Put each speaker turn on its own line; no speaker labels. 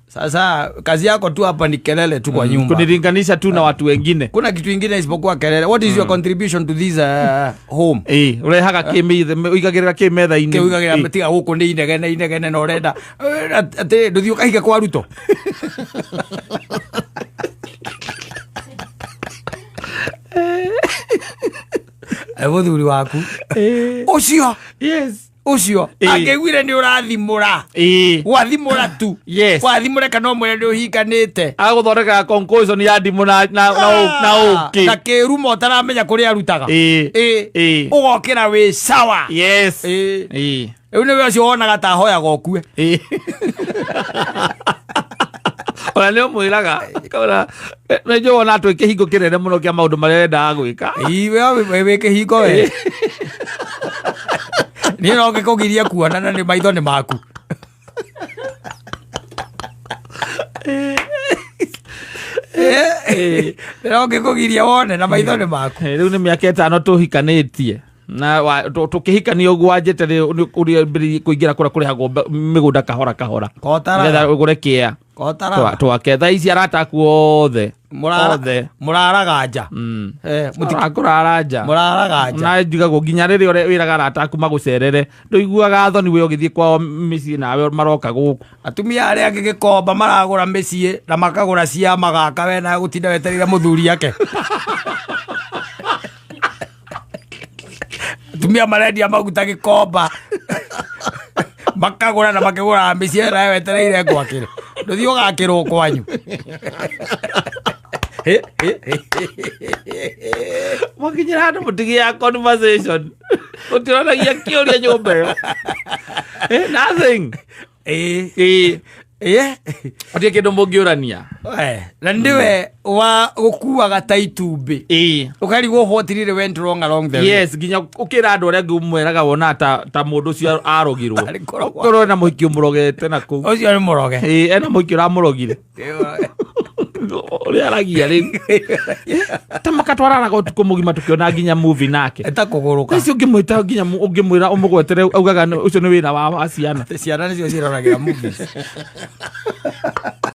Sasa kazi yako tu hapa ni kelele tu kwa nyumba.
Kunilinganisha tu na watu wengine.
Kuna kitu ingine isipokuwa kelele. What is your contribution to this home?
Ĩ, ũrehaga kĩ ũigagĩrĩra kĩ metha-inĩ?
Kĩugagira
Ĩ.
tiga gũkũ nĩ inegene inegene na ũrenda atĩ ndũthiĩ ũkahike kwa Ruto. Mũthuri waku ũcio
Yes.
Ũcio angĩguire nĩ ũrathimũra gwathimũra tu. Wathimũre kana ũmwĩre nĩ ũhikanĩte.
Agũthondekaga conclusion ya ndimũ na ũkĩ.
Na kĩrumo ũtaramenya kũrĩa arutaga. Ũgokĩra wĩ sawa. Rĩu nĩwe ũcio wonaga ta ahoyaga ũkue.
Ona nĩ ũmwĩraga kaura nĩ wona twĩ kĩhingo kĩnene mũno kĩa maũndũ marĩa wendaga gwĩka.
Ĩ, we wĩ kĩhingo we. Niĩ no ngĩkũgiria kuona na nĩ maitho nĩ maku. No ngĩkũgiria wone na maitho nĩ maku.
Rĩu nĩ mĩaka 5 tũhikanĩtie na tũkĩhikania ũguo wanjĩte ũrĩa mbĩrĩirie kũingĩra kũrĩa kũrĩhagwo mĩgũnda kahora kahora.
Kotara.
Nĩgetha ũgũre kĩea.
Kotara.
Twake thaa ici arata aku othe. Othe.
Mũraraga nja.
Kũrara nja.
Mũraraga nja.
Na njugagwo nginya rĩrĩa wĩraga arata aku magũcerere ndũiguaga thoni we ũgĩthiĩ kwao mĩciĩ nawe maroka gũkũ.
Atumia arĩa angĩ gĩkomba maragũra mĩciĩ na makagũra cia magaka we na gũtinda wetereire mũthuri ake. Atumia marendia maguta gĩkomba makagũra na makĩgũraga mĩciĩ nawe wetereire ngwakĩre. Ndũthiĩ ũgakĩrwo kwanyu.
Mwakinyĩra handũ mũtigĩaga conversation. Ũtiranagia kĩũria nyũmba ĩyo. Nothing. Gũtirĩ kĩndũ mũngĩũrania.
Na nĩwe wa gũkuaga ta itumbĩ. Ũkarigwo what really went wrong along the way.
Yes, nginya ũkĩra andũ arĩa angĩ ũmwĩraga wona ta mũndũ ũcio arogirwo.
Arĩ kũrogwo.
Ũkorwo ena mũhiki ũmũrogete na kũu.
Ũcio nĩ mũroge.
Ena mũhiki ũramũrogire. Ũrĩa aragia rĩu. Ta makatwaranaga ũtukũ mũgima tũkĩona nginya movie nake.
Eta kũgũrũka.
Ũcio ũngĩmwĩta nginya ũngĩmwĩra ũmũgwetere augaga ũcio nĩ wĩra wa ciana.
Ciana nĩcio ciroragĩra movies.